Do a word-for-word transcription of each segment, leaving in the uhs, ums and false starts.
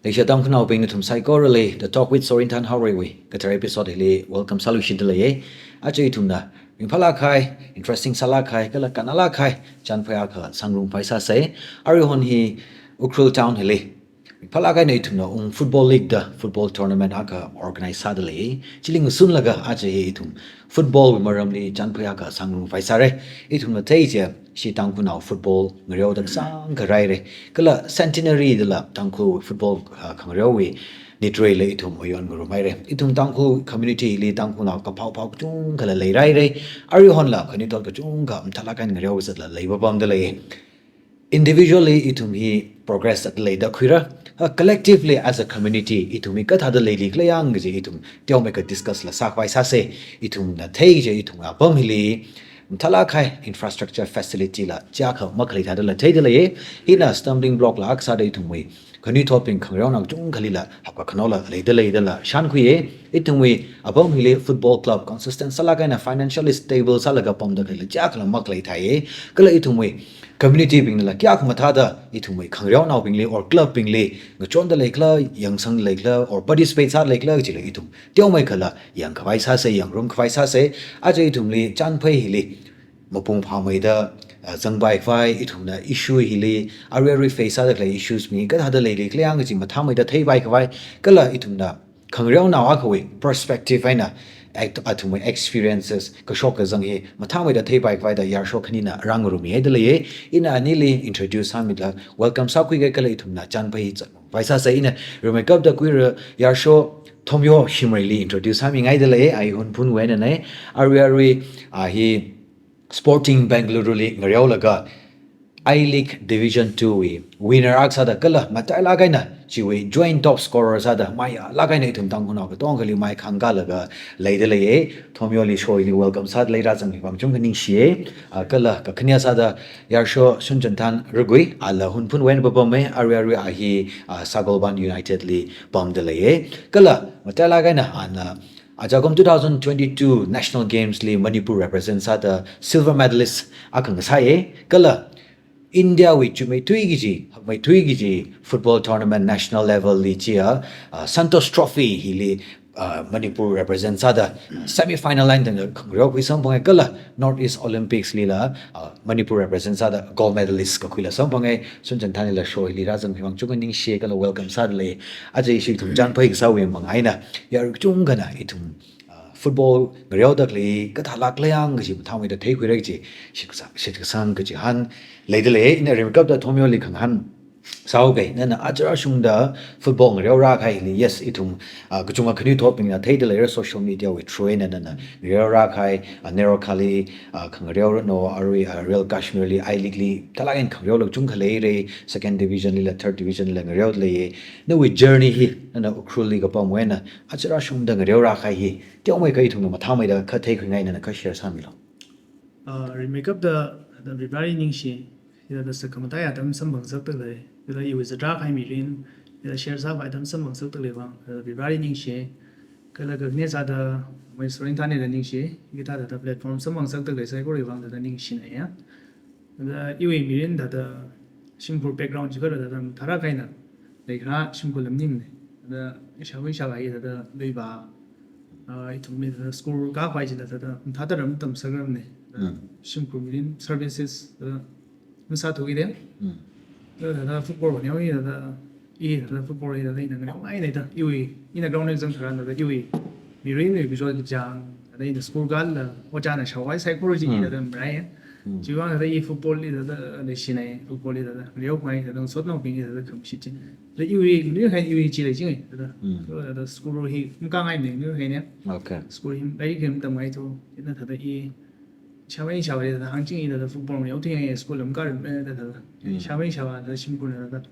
Leishiya Tangkhulnaobing nathum saikorali The Talk with Sorinthan Haoreiwui kathar episode hili welcome sāluishindalei. Aja ithumna ringphālāk kahai, interesting sālāk kahai, kala kannālāk kahai chānphai akha sāngarumkhavai sāsei. Aruihon hi Ukhrul Town hili ringphālāk eina ithumna ung football league da football tournament akha organize sādalei. Chili ngasunlaga aja hi ithum football maramli chānphai akha sāngarumkhavai sārei. Ithumna theichi, shi Tangkhulnao football ngareoda kasāngkha rāhairei. Kala centenary dala Tangkhul football, ah, khangareowui nitreila ithum mayon ngarumhairei. Ithum Tangkhul community li Tangkhulnao kaphao phao kachungkhala leirāhairei. Aruihonla khanuithot kachungkha mathālāk eina ngareo zatla leipapamdalei. Individually ithum hi progress zatda leida khuira. Ah, collectively as a community ithum hi kathāda leilikhala yang kaji ithum teomeikha discuss la sākhavai sāsei. Ithumna theichi ithum apam hili mathālāk kahai infrastructure facility la chiyākha makhalei thādala theidalei. Hina stumbling block la akha sāda ithumwui khanuithotbing khangareonao kachungkhalila hapkakhanaola leidalei dala shānkhuiya. Ithumwui apam hili football club consistent sālāk eina financially stable sālaga pamda khaleila chiyākhala makhalei thāya. Kala ithumwui community bingnala kayākha mathāda ithumwui khangareonaobingli or club bingli ngachonda leikhala, yangsangda leikhala or participate sāda leikhala kajila ithum teomeikhala yangkhavai sāsei, yangngarumkhavai sāsei. Aja ithumli chānphai hili mapung phāmeida, ah, zangpaikhavai, ithumna issue hili arui arui face sāda khalei issues mi kathāda leilikhala yang kaji mathāmeida theipaikhavai, kala ithumna khangareonao akhawui perspective eina act-, athumwui experiences kashok kazang hi mathāmeida theipaikhavai da yarsho khanina rāngarummihaidalei. Ina anili introduce sāmida welcome sākhuiga kala ithumna chānphai hi zatpai sāsei. Ina rimeikapda khuira yarsho Thomyo Shimreili introduce sāmingaidalei, ai Hunphunwui einanei. Arui arui, ah, hi Sporting Bengaluru li ngareolaga I-League Division two wui winner akha sāda kala matailāk eina chiwui joint top scorer sāda maiyālāk eina ithum Tangkhulnao katongkhali mai khangkālaga leidalei. Thomyoli show hili welcome sādalei, rāzangmi vang chungkha ningshiya. Ah, kala kakhane sāda yarsho Shunchanthan Rugui, ala Hunphunwui eina papama, arui arui a hi, ah, Sagolband United li pamdalei. Kala matailāk eina ana ajakum two thousand twenty-two National Games li Manipur represent sāda silver medalist akha ngasāya. Kala India wui chumeithui kaji, hakmeithui kaji football tournament national level li chiya, ah, Santosh Trophy hili, ah, Manipur represent sāda semi final line tangda khangareo khuisamphanga kala North East Olympics lila, ah, Manipur represent sāda gold medalist kakhuila samphanga. Shunchanthanlila show hili rāzangmi vang chungkha ningshiya kala welcome sādalei. Aja ishi ithum chānphai kasāwui manga eina yarui kachungkhana ithum, ah, football ngareoda khalei kathālākhala yang kaji mathāmeida theikhuira kaji shitkasang, shitkasang kachihān leidalei. Ina rimeikapda Thomyoli khangahān sāhaoga, nana aja rāshungda football ngareo rākahai hili, yes, ithum, ah, kachungkha khanuithotbingna theidalei social media wui through eina nana ngareo rākahai, ah, NEROCA li, ah, khangareo rāno, arui, ah, Real Kashmir li I-League li mathālāk eina khangareola kachungkha leirei, second division lila third division lila ngareoda leiya. Nawui journey hi nana Ukhrul li kapamwui eina aja rāshungda ngareo rākahai hi teomeikha ithumna mathāmeida kha theikhuingai, nana kha share sāmilu. Ah, rimeikapda, da Vareli ningshi, ida da sākhamataiya atam samphangsakdalei, ida iwui zatrā kahai mirin, ida share sākhavai atam samphangsakdalei vang, da Vareli ningshi, kala kakhane sāda, mai Sorinthanlila ningshi, hikathāda platform samphangsakdalei saikorawui vang da ningshinaya. Da iwui mirin da da shimkhur background chi kala da da mathālāk eina leikharā shimkhur lamnimna. Da ishāvā ishāvā hi da da luiva, ah, ithumli da school kākhavai chila da da mathāda ram tamsakramna. Mm. Shimkhur mirin services da masāthuki de. Mm. Da da football neo hi da da, i da da football hi da da ina neo ai ne da. Iwui, ina ground exam tharan da da iwui mirin wui visual kachang, da da ina school kālala ojāna shāvā saikora chi Mm. da da marai. Mm. Chiwui vang da da i football li da da leishinai, football li da da ngareokhavai da da ngasotnaobingli da da khamashit chi. Da iwui, nganuihai iwui chi leichingai da da. Mm. Da da school hi makāngaimana nganuihaina. Okay. School hi lairik hi matamngaithu, ina da da i ishāvā ishāvā da da hāngchinga da da football ngareothuingai, school lam kārem da da. Mm. Ishāvā ishāvā da shimkhurna da da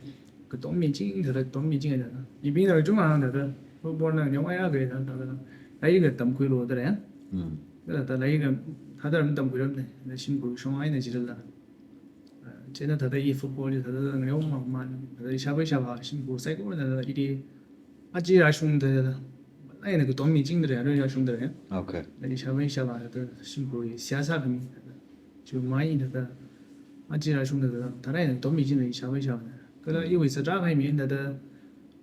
katommi ching da da, katommi ching da da. Ibingna kachungkha da da football na ngareongai rākahai da da. Lairik tamkhuilu da da ya. Mm. Da da lairik thāda ram tamkhuiramna, da shimkhur shong eina chilala. Ah, chieina da da i football li da da ngareo mamān, da da ishāvā ishāvā shimkhur saikora da da ili aja rāshungda da da. Eina katommi chingda da, arui rāshungda da. Okay. Da ishāvā ishāvā da da shimkhur seihā sākhami da da. Chiwui vang da da aja rāshungda da da. Thāda eina katommi chingda ishāvā ishāvā. Kala Mm. iwui zatrā kahai mirin da da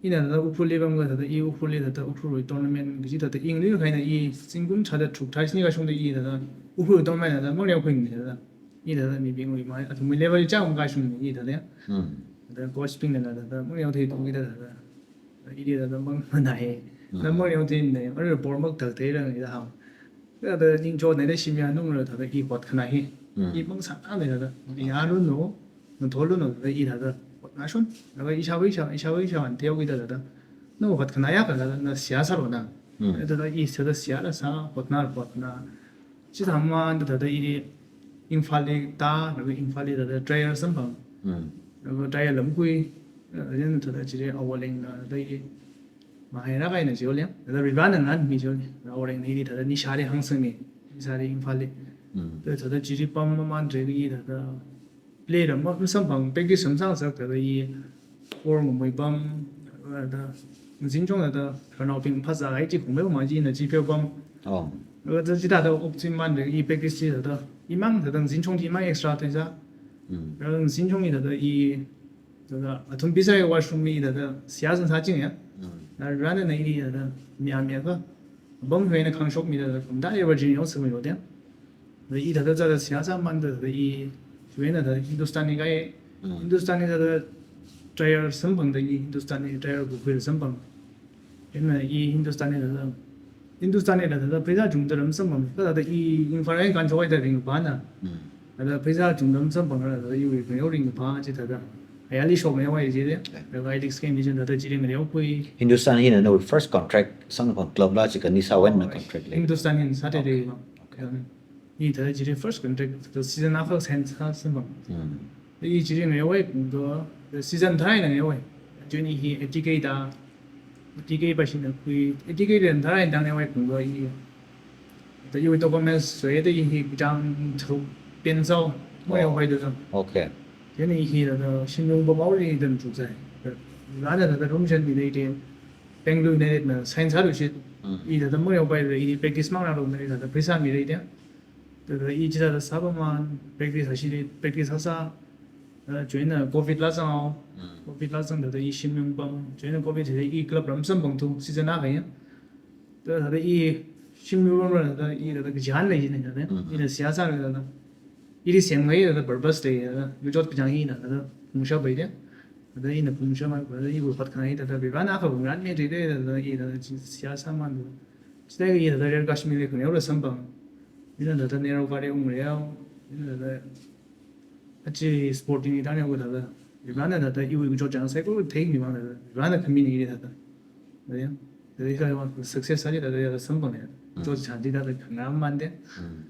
Ina thāda Ukhrulli pamkha thāda i Ukhrulli thāda Ukhrulwui tournament kaji thāda i nganui kahaina, i zingkum tharāda tharuk tharāda shini kashungda i thāda Ukhrulwui tournament thāda mangareokhui thāda. I thāda mibingwui mai athumwui level chang kashung i thāda. Hmm. Thāda coach bingna thāda mangareothei tongkida thāda. Ili thāda mang manai. Hmm. Thāda mangareotheina, arui ball makathatheirang i thāda hāng. Thāda ningchotna da shimya nungra thāda i hotkhanā hi. Hmm. I mang sāna thāda. I arui no, no tholu no thāda i thāda hotnashon. Laga ishāwui ishā, ishāwui ishā anteokida thāda. No hotkhanāya kha thāda na seihā sārona. Hmm. Thāda i thāda seihā la sā, hotna, hotna. Chithāmamānda thāda ili Imphalli tā, laga Imphalli thāda trial samphang. Hmm. Laga trial lamkhui, thāda thāda chili Awo Lengna thāda i mahaira kahaina chiwui leng. Thāda Varena nganmi chiwui leng. Awo Lengna ili thāda nishāli hāngsangmi, nishāli Imphalli. Hmm. Thāda thāda chili pam mamān thāda i thāda play ram ma samphang, practice samsang sak thāda i ball ngamui pam, thāda nzinchong thāda khararnaobing phazā ai chi khongmei ma china chi pheo pam. Oh. Thāda chithāda okchimān thāda i practice chi thāda imang thāda nzinchong chi imang extra thāda. Mm. Thāda nzinchong i thāda i thāda athum bisai washroom mi thāda seihā sāsā chingya. Mm. Thāda Varena ili thāda miya miya kha. Bang huina khangshokmida thāda khamda ever jin yong sāmi lo de. Thāda i thāda thāda seihā sāmānda thāda i, chiwui eina thāda Hindustani kai, Mm. Hindustani thāda trial samphangda i Hindustani trial kukhui samphang. Eina i Hindustani thāda, Hindustani thāda thāda pheisā chungda ram samphang. Thāda i Imphal eina kanchok eina ringphāna. Mm. Thāda pheisā chungda ram samphangra thāda iwui khangareo ringphā chi thāda. Ayarli shokngai wai chi de. Yeah. Thāda I-League scheme chi thāda chili ngareokhui. Hindustan hina nawui first contract samphang club la chi kani sāwui eina contract lei. Hindustani sāda Okay. lei ba. Okay. Hi thāda chili first contract, thāda season akha sign sā samphang. Mm. I chili ngareowui kungdo, thāda season tharā eina ngareowui. Join hi eighty K da, eighty K pāshina khui, eighty K len tharā eina tang ngareowui kungdo i. Thāda iwui documents sui thāda i hi kachāng tharuk pen sao, Oh. ngareowui thāda. Okay. Chieina hi thāda shimlung pamhaoli thāda chuk sai. Thāda thāda room shan mi lei de, Bangalore United na sign sāluishit. Mm. I thāda mangareopai thāda i practice mangarālu thāda pheisā mi lei de. Thāda i chithāda sāpamān, practice hashili, practice hasā, thāda chieina covid la zang hao. Mm. Covid la zang thāda i shimlung pam, chieina covid thāda i club ram samphangthu, season akha ya. Thāda thāda i shimlung pamra thāda i thāda kachihān lei jina thāda. Mm. Ina seihā sāra thāda. Ili semngai thāda purpose lei thāda. Ngachot kachāng ina thāda phungshap pai de. Thāda ina phungshap ma, thāda iwui hotkhanā hi thāda Varena kha phungran mi de thāda i thāda chi seihā sāmān thāda. Chithākha i thāda Rare Kashmirli khangareo la samphang. Ina thāda Nehru Garden ungreo. Ina thāda achi Sporting i tang yao thāda. Varena thāda iwui ngachot chāng saikora theimi vang thāda. Varena khami ni thāda. Thāda ya. Thāda i thāda success sāli thāda ya samphang ya. Mm. Ngachot chāng chi thāda khangareo man de. Mm.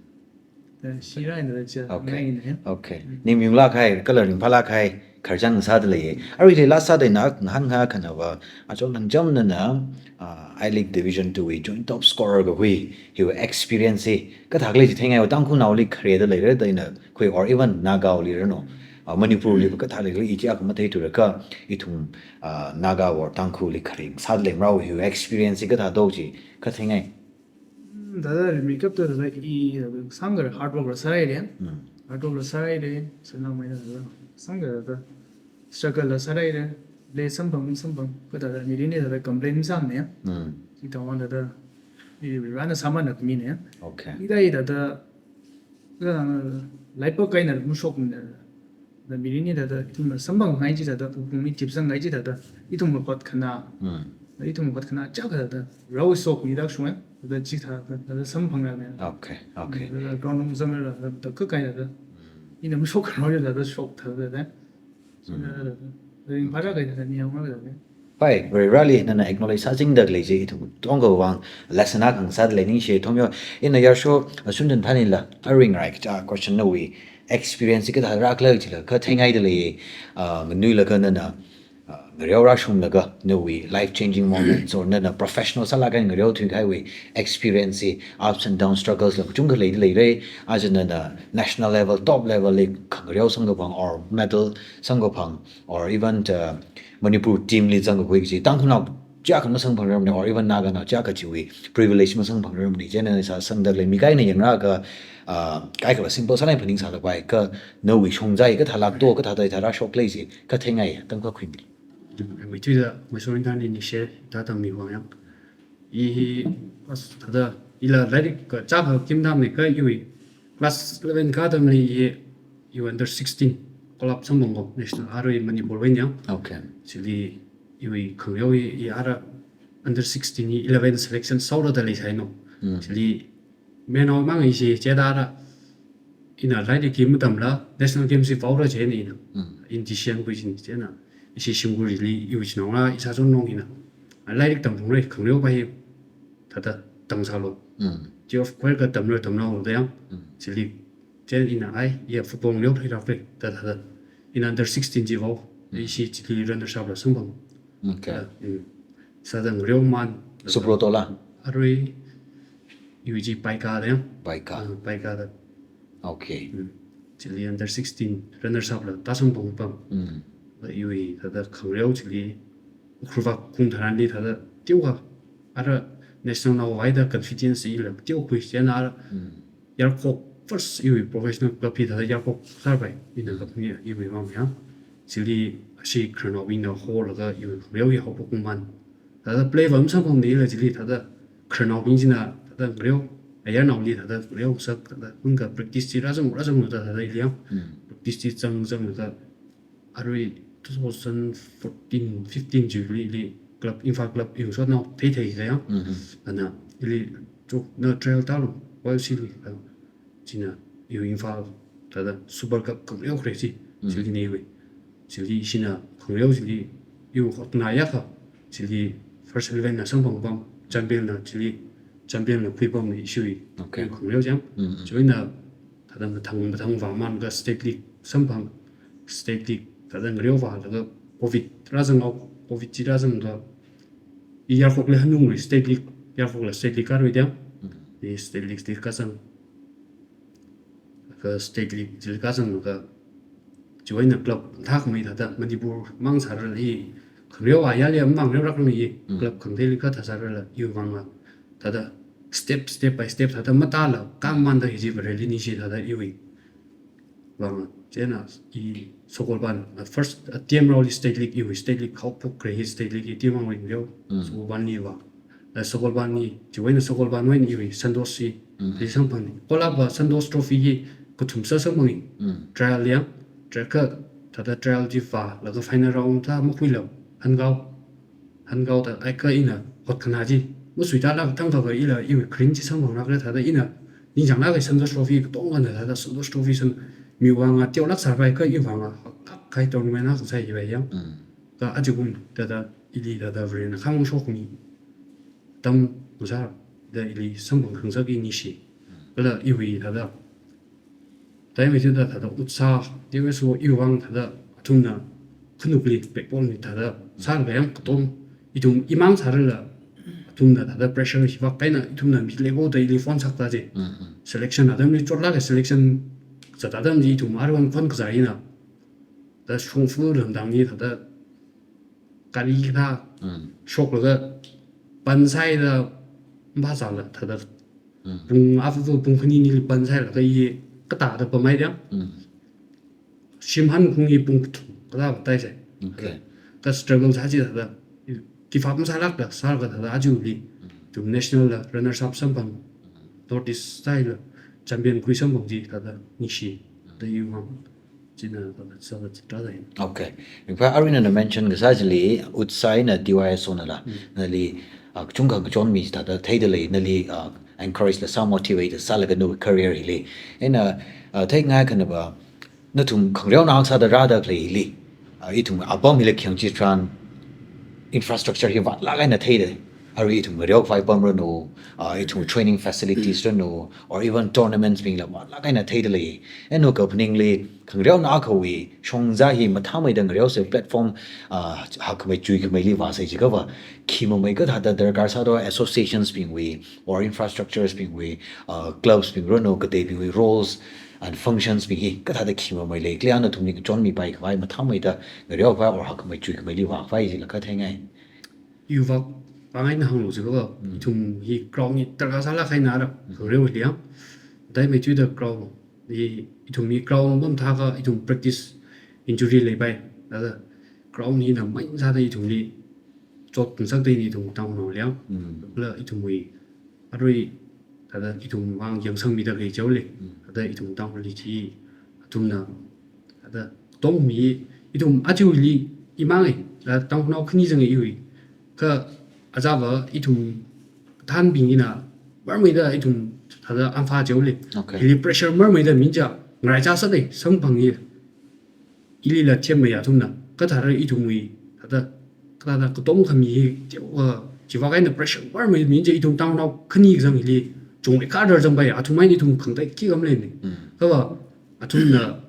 Thāda shira ina thāda cha Okay. ngai ina ya. Okay. Mm. Ning miyung la khai, kala ringphā la khai, khararchan sāda lei. Arui lei la sāda ina ngahān ngahānkhana va, achon langchamna na, ah, I-League Division two wui joint top scorer kahui, hiwui experience hi, kathā khalei chi theingai va Tangkhulnaoli khare da leira da ina khui or even Nagaoli rano. Ah, Manipurli va kathā lei khalei i chi akha matheithura kha, ithum, ah, Naga or Tangkhulli kharing sāda leimara hiwui experience hi kathā do chi, kha theingai. Mm, thāda rimeikapta thāda i, thāda sangkar hard work la sārai de. Mm. Hard work la sārai de, sānāmei thāda sangkar thāda struggle la sārai de. Lei samphang, samphang, kha thāda mili ni thāda complain sāmana ya. Mm. Chithāwui vang thāda, i Varena sāmānda khamina ya. Okay. Ithā i thāda, thāda, laipak kahaina mashokmana. Thāda mili ni thāda, ithumna samphangngai chi thāda, ithum mi tipsangngai chi thāda, ithumwui hotkhanā. Mm. Ithumwui hotkhanā chak thāda, rao shokmida shunga, thāda chithā, thāda samphangra na. Okay, okay. Thāda ground room samra, thāda kakai thāda. Mm. Ina mashokrao thāda shok thāda. Mm. Thāda, thāda, thāda, ringphāra kahaina thāda, ni yang ma thāda. Hoi, Vareli nana acknowledge sāchingda khalei chi ithum tongkha vang lesson akha ngasāda lei ningshi Thongyo. Ina yarsho, ah, Sundan thanila, aring rai kacha question nawui experience kathā rākhala chila, kha theingaida lei, ah, nganuilaga nana, ah, ngareo rāshunglaga nawui life changing moments or nana professional sālaga ngareo thuikahaiwui experience hi ups and downs struggles la kachungkha leida leira, aja nana national level, top level li khangareo samkaphang or medal samkaphang or even the Manipur team li zangkakhui kaji, Tangkhulnao chiyākha masamphangramana, or even Naganao chiyākha chiwui privilege masamphangramana, chieina sāsangda lei mi kahaina yangra kha, ah, kaikha simple sānai phaningsālapai kha nawui shongzai kathā lāk to, kathā thāda thāda rāshok lei chi, kha theingai, tamkakhui mi. Meithuida Mysore Inter li ningshi, ithāda tammi vang yang. I hi, as, thāda, ila lairik kachā kha kim tamni kha iwui class eleven kā atamli i, iwui under sixteen club samphang ko, national arui Manipur wui yang. Okay. Chili iwui khangareo i, i ara under sixteen i eleven selection saora da leisai no. Chili menao mang ishi chithāda ara ina lairik hi matamla national games i vaora chieina ina. Indecision khui chieina. Ishi shimkhurli iwui chinao nga ishāchon nong ina. Lairik tamphungra, khangareo pa hi thāda tang sālu. Twelve khuilaga tamra tamlu da yang. Chili chieina ina ai, ya football ngareo thei rākre, da thāda. Ina under sixteen chi vao. Ishi chili runners up la samphang. Okay. Mm. Sāda ngareo man. Subroto la. Arui iwui chi Paika da yang. Paika. Ah, Paika da. Okay. Chili under sixteen runners up la tāsamphang pam. Mm. Iwui thāda khangareo chili Ukhrul vak kung tharanli thāda teokha. Ara national nao vaida confidence ila teokhui chieina ara yarkhok first iwui professional club hi thāda yarkhok sāpai. Ina club ni iwui vang ya. Chili ashi khararnaobingna holaga iwui khangareo i haophok man. Thāda play va masamphangmila chili thāda khararnaobing china thāda ngareo, ayarnaoli thāda ngareo sak thāda hungka practice chi rāzang rāzang thāda thāda ili yang. Practice chi zang zang thāda arui two thousand fourteen fifteen chili ili club, Imphal club i shotnao thei thei da yang. Ana ili chukna trial tālu, Y O C li. China iwui Imphal thāda Super Cup khangareo khare chi. Chili ni iwui. Chili ishina khangareo chili iwui hotna ya kha. Chili first eleven na samphang pam, champion na chili champion na khui pam ni ishiwui. Okay. Khangareo chang. Chieina thāda mathang mathang vāman ka state league samphang, state league thāda ngareo vālaga covid rāzang hao, covid chi rāzang ka i yarkhok le hanung ri state league, yarkhok la state league karui da yang. I state league state kazang. Ka state league chili kazang ka chiwui eina club thākhamei thāda Manipur mang sārala i khangareo ayarli mang ngareo rākhamei i club khangateili kathā sārala iwui vang la thāda step step by step thāda matāla kangmanda hi chi Vareli ningshi thāda iwui vang. Chieina i Sokolban, uh, first, uh, T M Rao li state league iwui state league haophok khare hi state league i T M Rao li ngareo Sokolban li vā. Uh, Sokolban li, chiwui eina Sokolban wui eina iwui Santos i li samphang ni. Kola va Santos Trophy hi kathum sā samphang ni. Trial yang, trial ka, thāda trial chi vālaga final round thā makhuilu, hangao. Hangao da ai ka ina hotkhana chi masuitāla thang kava ila iwui kharing chi samphang rākhala thāda ina ningchāngla ka Santos Trophy katonga na thāda Santos Trophy sam miwui vang a teolāk sāpai ka iwui vang a kak kai tournament a kasai iwui yang. Ka ajakum thāda ili thāda Varena khangshok mi tam masā da ili samphang khangasak i ningshi. Kala iwui thāda Time hi thāda thāda utsa, tewe so iwui vang thāda athumna khanukli backbone ni thāda sālaga yang katom ithum imang sārala athumna thāda pressure hi vak kaina ithumna mi level da ili phone sakta je. Selection atamli chotlāk selection zat atam chi ithum arwan phone kazā ina. Da shongfa lamdang ni thāda gari kathā shoklaga ban sāida mba sāla thāda pung afu pung khani nili ban sālaga i katāda pamai da. Shim hankung i pung kathā katāi sai. Okay. Ka struggle sā chi thāda give up masālākda sālaga thāda ajuli ithum national la runners up samphang, North East side la champion khui samphang chi thāda ningshi da iwui vang. China thāda sāda chitra da ina. Okay. Ringphai, arui nana mention kasā chili, utsa eina T Y S O nala, nali, ah, kachungkha kachonmi thāda theida lei, nali, ah, encourage la sā, motivate sālaga nawui career hili. Eina, ah, theingai khanava, nathum khangareonao sāda rāda khalei hili, ah, ithum apam hili khayang chitharan infrastructure hi vātlāk eina theida. Arui ithum ngareo khavai apam ranu, ah, ithum training facilities ranu, or even tournaments bingla vātlāk eina theida lei. Eno kaphaningli, khangareonao akhawui shongza hi mathāmeida ngareosei platform, ah, hakkhamei chuikhameili vāsei jiakhava, khi mamei kathāda darkar sādo, associations bingwui, or infrastructures bingwui, ah, clubs bing ranu, kateibingwui roles and functions bing hi kathāda khi mamei lei, kali nathumli kachonmipai khavai mathāmeida ngareo khavai or hakkhamei chuikhameili vākhavai jila katheingai. Iwui vang, vang eina hānglu jiakhava, ithum hi ground hi darkar sālāk eina ara, khangareo hili yang. Dai mei chuida ground hi, ithum hi ground mamathāakha ithum practice injury leipai. Thāda ground hina main sāda ithumli chot ngasakda ithum Tangkhulnao liang. Mm. Kala ithumwui arui thāda ithum vang yangsangmida khalei chaole. Mm. Thāda ithum Tangkhulli chi athumna thāda tongmi ithum achiwuili imang e, thāda Tangkhulnao khani zang e iwui. Kha ajava ithum thanbing ina marmeida ithum thāda amfa chaole. Okay. Hili pressure marmeida min ja ngaraichā sāda samphang e. Ilila themmeiya athumna. Kha thāda ithumwui thāda, thāda katom khami hi, uh, chiwui vang eina pressure marmei min ja ithum Tangkhulnao khani zang hili chungmei kha dar zangpai, athum eina ithum khangatei khi kam leine. Mm. Kha va athumna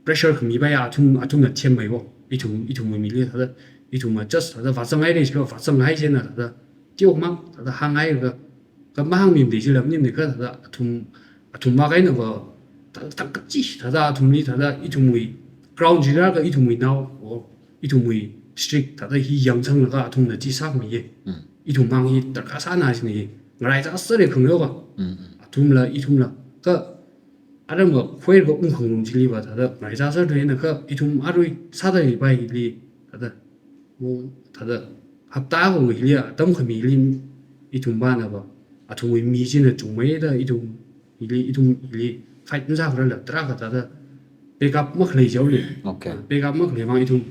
pressure khami paiya athum, athumna themmei wo. Ithum, ithumwui mili thāda, ithumna just thāda vāzang haire, chiva vāzang hai chieina thāda, tiok mang, thāda hānghai ka, ka mahāngmi mde chila maningmane kha thāda athum, athum vang eina va, thāda thang kachi, thāda athumli, thāda ithumwui ground chila ka ithumwui nao, o, ithumwui district, thāda hi yangsanglaga athumna chi sāmi ye. Mm. Ithum mang hi darkar sāna chine ye. Ngaraichā sāre khangareo ka. Mm, mm. Athumla, ithumla. Ka, aram ka, khuir ka ungkhangarum chili va, thāda ngaraichā sāre na ka, ithum arui sāda leipai hili, thāda, mo, thāda, hapta ko hili, atam khami hili, ithum vana va, athumwui mi china chungmeida, ithum hili, ithum hili, fight ngasā kharala, tarākha thāda, backup makhalei chaole. Okay. Backup makhalei mang ithum,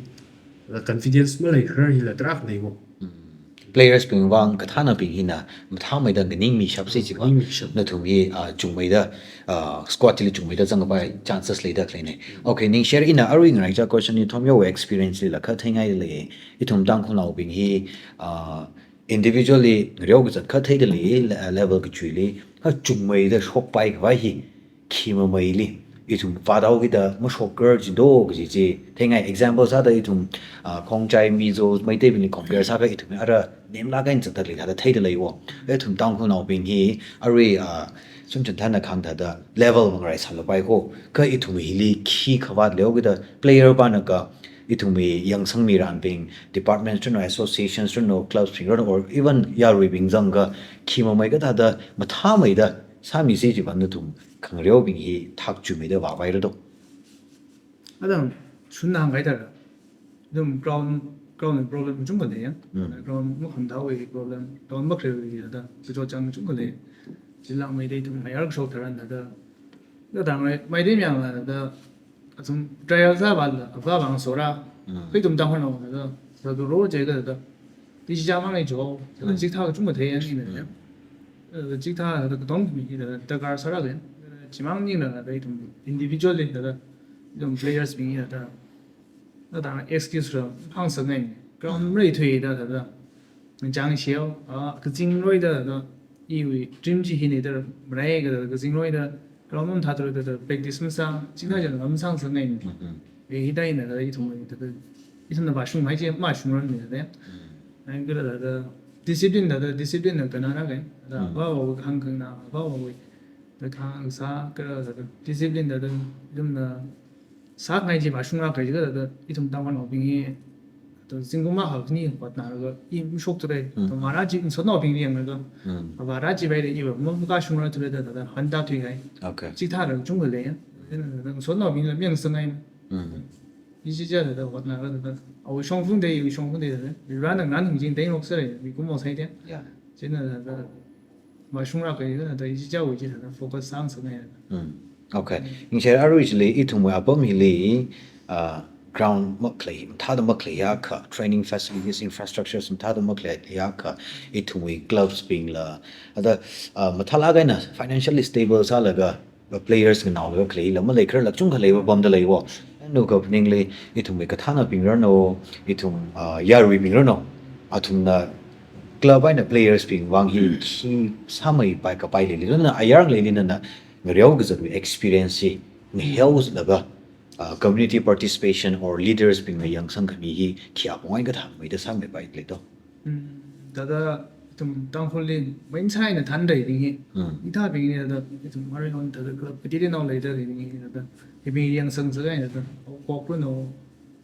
thāda confidence maleikharar hila tarākha lei wo. Mm. Players bing vang kathānabing hina, mathāmeida nganingmi shapsi chiva. Nganingmi shap. Nathum hi, ah, chungmeida, ah, squad chili chungmeida zangpai chances leida khaleine. Okay, Ningsher ina arui ngaraichā question ni thom yo experience lila kha theingai lei. Ithum Tangkhulnaobing hi, ah, individually ngareo kazat kha theida lei, le-, level kachuili, kha chungmeida shokpai khavai hi, khi mameili, ithum vāthaokida mashokrar jindo kaji chi, theingai example sāda ithum, ah, Khongjai, Mizo, Meiteibingli compare sākha ithum ara nemlāk eina zatda lei thāda theida lei wo. Ithum Tangkhulnaobing hi, arui, ah, Sumchanthana kahāng thāda level mangarai sālapai ko, kha ithum hili khi khavāt leokida player pāna ka, ithumwui yangsangmi ranbing, departments rano, associations rano, clubs bing rano, or even yaruibing zang ka, khi mamei kathāda, mathāmeida, sāmisi chiva nathum khangareobing hi thak chuimeida vāpaira do. Atam, shunna hāngkahai thāda. Atam ground, ground problem chungkha lei ya. Mm. Ground makhamthaowui problem, ground makhaleiwui thāda, kachot chang chungkha lei. Chila Meitei ithum mayar kashok tharan thāda. Thāda Mei-, Meitei mayarla thāda, athum trial sāvāla, avā vang sora. Mm. Kha ithum Tangkhulnao thāda, sāda ro je ka thāda. Tishi ja mang lei jo, thāda Mm. chithā kachungkha thei ya ina ya. Mm. Thāda chithā thāda katom mi thāda darkar sāra lei. Chimang ningla thāda ithum individually thāda, ithum players bing thāda. Thāda excuse ra hāngsangngai. Ground Mm. maleithuida thāda. Chang sheo, ah, kazing roida thāda. Iwui dream chi hine thāda, marai ka thāda, kazing roida, ground mathāthuda thāda, practice masā, chithā chang masāsangngai. Mm-hmm. E, hithāda ina thāda, ithum thāda, ithumna vāshunghai chi, mashungrar ni thāda. Mm. Ai, kala thāda, discipline thāda, discipline na kanana kai. Thāda, Mm. avāva hāngkhangna, avāva, thāda hāngsā, kala thāda, discipline thāda, ithumna, sāngai chi vāshungra kaji thāda, ithum Tangkhulnaobing hi, thāda zingkum akha khani hotnalaga, i mashokthura, Mm. thāda vāra chi, ngasotnaobingli yanglaga, Mm. vāra chipaida iva, ma, makashungrarthura thāda, thāda, hānda thuihai. Okay. Chithāla chungkha lei ya. Thāda, thāda, ngasotnaobingla mayangsanghaina. Mm. I chi ja thāda, hotnalaga thāda, awui shongfang dei, iwui shongfang dei thāda, Varena nganingching dei nokserei, mikumo sai de. Yeah. China thāda, vāshungra kaji thāda, i chi ja awui chi thāda, focus sāngasakngai. Mm. Okay. Ningsher arui chili, ithumwui apam hili, ah, ground makhalei, thāda makhaleiya kha, training facilities, infrastructures, thāda makhaleiya kha, ithumwui clubs bingla, thāda, ah, mathālāk eina financially stable sālaga, players nganaolaga khaleila, maleikhararla chungkha leiva pamda lei wo. Anu kaphaningli, ithumwui kathānabing rano, ithum, ah, yaruibing rano, athumna club eina players bing vang hi khi sāmeipai kapai leili, nana ayar leili nana ngareo kazatwui experience hi, ngaheolaga, ah, community participation or leaders bingna yangsangkhami hi khi apong eina kathāmeida sāmeipai lei do. Mm, thāda ithum Tangkhulli main sāhaina thanreibing hi. Mm. Hithābing hi thāda ithum mari on thāda club katiti nao leida leibing hi thāda. Hibing yangsangsangngai thāda. Kok rano,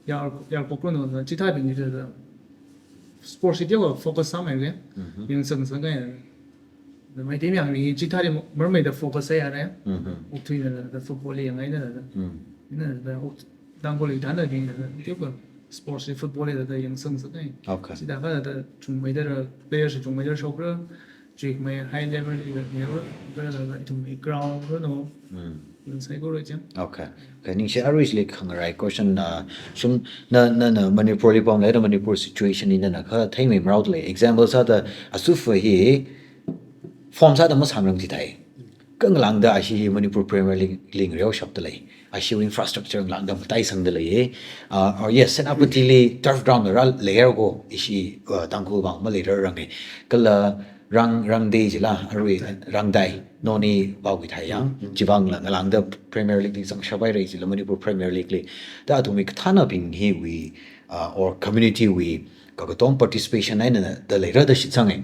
yar, yarkok rano, thāda chithābing hi thāda. Sports hi teokha focus sāmeiya. Mm-hmm. Yangsangsangngai. Thāda Meitei mayarbing hi chithāli marmeida focus sāyara. Mm-hmm. Okthuina thāda football li yangngaina thāda. Mm. Ina thāda ok-, Tangkhulli thanreibing thāda. Teokha sports li football li thāda yangsang sāngai. Okay. Chithākha thāda chungmeida ra, players chungmeida shokra, chungmei high level li ra, ra, ra, ra, ithumwui ground ra no, Mm. yangsai ko ra chang. Okay. Okay, ningshi, arui chili khangarai question na, sum, na, na, na Manipur li pamlei, na Manipur situation li nana katheimei marao lei. Example sāda Asuf hi form sāda masāngrang chithāi. Kha ngalāngda ashi Manipur Premier League li ngareoshapda lei. Ashiwui infrastructure ngalāngda mataisangda lei. Uh, or yes, Senapati li turf ground rāleiya ko, ishi, uh, Tangkhul vang maleirarrange. Kala rang, rangdai jila, arui rangdai, noni vāwui thai yang, chivangla ngalāngda Premier League li zangshaphaira jila, Manipur Premier League li. Da athumwui kathānabing hiwui, uh, or community wui, kakatom participation eina da leira da shitsange.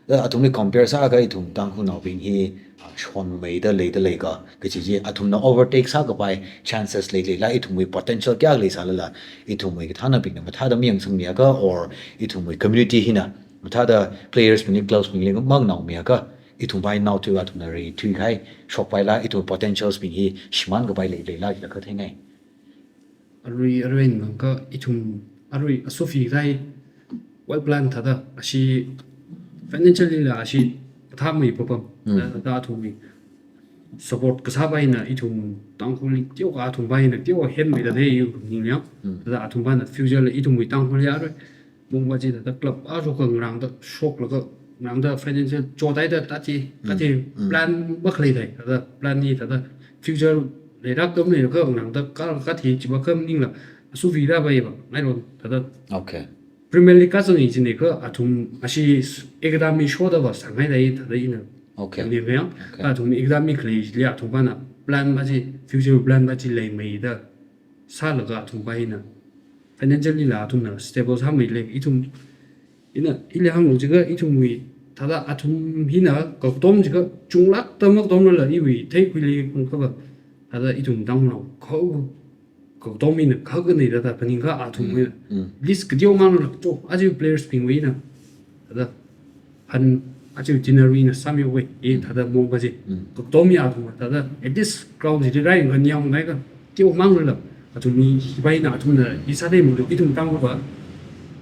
Da athumli compare sākha ithum Tangkhulnaobing hi, ah, shonmeida leida leikha, kaji chi athumna overtake sākapai chances lei leila, ithumwui potential kayākha leisālala, ithumwui kathānabingna mathāda mayangsangmiakha, or ithumwui community hina mathāda players bingli, clubs bingli mangnaomiakha, ithumwui naothuiva athumna reithuikahai shokpaila, ithum potentials bing hi shimānkapai lei leila, jila katheingai. Arui, arui nang kha ithum, arui Asuf hi thāi well plan thāda, ashi financially la ashi kathāmei papam. Mm. Thāda, thāda athumwui support kasāpaina ithum Tangkhulli teokha athumvaina teokha henmeida thei yu ning liang. Mm. Thāda athumvaina future la ithumwui Tangkhulli arui mongva chi thāda club a shokka ngarāngda shoklaga ngarāngda financial chotaida thāda chi, thāda chi Mm. plan makhalei thai. Thāda plan hi thāda future leirak kam leilakha ngarāngda kha, kha thei chiva kha maningla Asuf hi thāpaiva ngairon thāda. Okay. Premier League kazang hi chine kha athum ashi academy shodava sāngai thāi thāda ina. Okay. Ni kayang, Okay. athum exam mi khalei chili athumvaina plan va chi, future plan va chi leimeida sālaga athumvaina financially la athumna stable sāmei lei. Ithum, ina, ili hānglu jiakha ithumwui thāda athum hina kakatom jiakha chunglākda makatomlala iwui theikhuili khunkava thāda ithum Tangkhulnao kha kakatom hina kha kanei thāda phaningkha athum hina. Mm. List kateomang la cho, aja players bingwui hina thāda han aja dinner wui hina sāmiwui, e thāda mongva chi. Mm. Kakatom hi athum thāda at least ground chili rai ngan yangngai kateomang la. Athumwui hivaina athumna hi sāda mulu ithum Tangkhulva.